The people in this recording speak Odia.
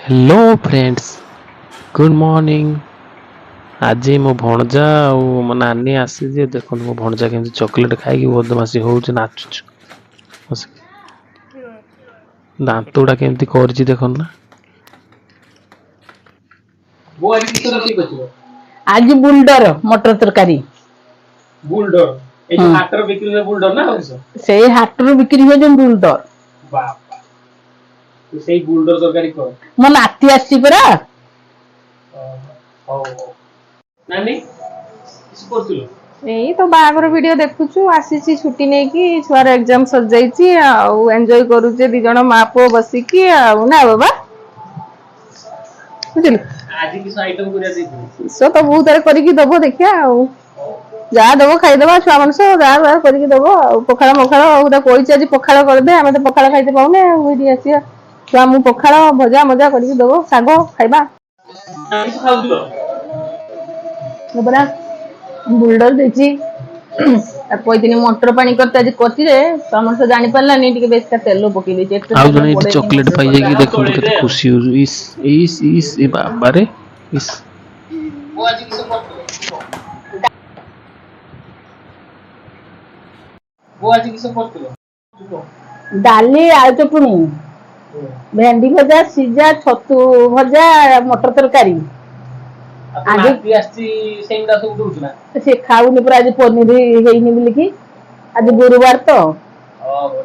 Hello friends, good morning. ଆଜି ମୋ ଭଣଜା ଆଉ ମୋ ନାନୀ ଆସିଛି। ଦେଖନ୍ତୁ ମୋ ଭଣଜା କେମିତି ଚକୋଲେଟ୍ ଖାଇକି ବଦମାସି ହେଉଛି, ନାଚୁଛୁ ବସିକି। ଦାନ୍ତ ଗୁଡ଼ା କେମିତି କରିଛି ଦେଖନ୍ତୁ ନା। ବୋଉ, ଆଜି କିସ ରୋଷେଇ କରିଥିଲ? ଆଜି ବୁଲଡର ମଟର ତରକାରୀ। ବୁଲଡର, ଏଇ ଯୋଉ ହଁ। ହାଟରେ ବିକ୍ରି ହୁଏ ବୁଲଡର ନା ଆଉ କିସ? ସେଇ ହାଟରୁ ବିକ୍ରି ହୁଏ ଯୋଉ ବୁଲଡର। ବାପା, ତୁ ସେଇ ବୁଲଡର ତରକାରୀ କର। ମୋ ନାତି ଆସିଛି ପରା। ଓହୋ, ହଉ ହଉ। ନାନୀ, କିସ କରୁଥିଲ? ଏଇ ତ ବାହାଘର ଭିଡିଓ ଦେଖୁଛୁ। ଆସିଛି ଛୁଟି ନେଇକି, ଛୁଆର ଏକ୍ଜାମ ସରିଯାଇଛି ଆଉ ଏନ୍ଜୟ କରୁଛେ ଦି ଜଣ ମା ପୁଅ ବସିକି ଆଉ। ନା ବାବା, ବୁଝିଲୁ? ଆଜି କିସ ଆଇଟମ କରିବା ଦେଇଥିଲୁ? କିସ ତ ବହୁତ ଥର କରିକି ଦବ, ଦେଖିବା ଆଉ। ଯାହା ଦବ ଖାଇଦବା, ଛୁଆ ମଣିଷ, ଯାହା ଯାହା କରିକି ଦବ ଆଉ। ପଖାଳ ମଖାଳ ଆଉ ତାକୁ କହିଛି ଆଜି ପଖାଳ କରିଦେ। ଆମେ ତ ପଖାଳ ଖାଇତେ ପାଉନେ ଆଉ। ଏଇଠି ଆସିବା ଛୁଆ, ମୁଁ ପଖାଳ ଭଜା ମଜା କରିକି ଦବ, ଶାଗ ଖାଇବା। କିସ ଖାଉଥିଲ? ମୁଁ ପରା ବୁଲଡର ଦେଇଛି। ତାକୁ କହିଥିଲି ମଟର ପାଣି କରିତେ, ଆଜି କରିଛି ଯେ ଛୁଆ ମଣିଷ ଜାଣିପାରିଲାନି, ଟିକେ ବେଶୀ ତେଲ ପକେଇ ଦେଇଛି। ଏତେ ଆଉ ତେଲ ଜଣେ ଏଇଠି ପଡେନି ଚକୋଲେଟ୍ ମଟର ପାଇଯାଇକି ତରକାରୀ। ଦେଖନ୍ତୁ କେତେ ଖୁସି ହଉଛି। ଇସ୍ ଇସ୍ ଇସ୍, ଏ ବାବାରେ, ଇସ୍। ବୋଉ, ଆଜି କିସ କରୁଥିଲ? ବୋଉ, ଆଜି କିସ କରୁଥିଲ? ଡାଲି, ଆଳୁ ଚଟୁଣି, ଭେଣ୍ଡି ଭଜା, ସିଝା, ଛତୁ ଭଜା, ମଟର ତରକାରୀ। ଆଉ ତୋ ନାତି ଆସିଛି, ସେଇଗୁଡ଼ା ସବୁ ଦଉଛୁ ନା? ସେ ଖାଉନି ପୁରା, ଆଜି ପନିର ହେଇନି ବୋଲିକି। ଆଜି ଗୁରୁବାର ତ। ହଉ।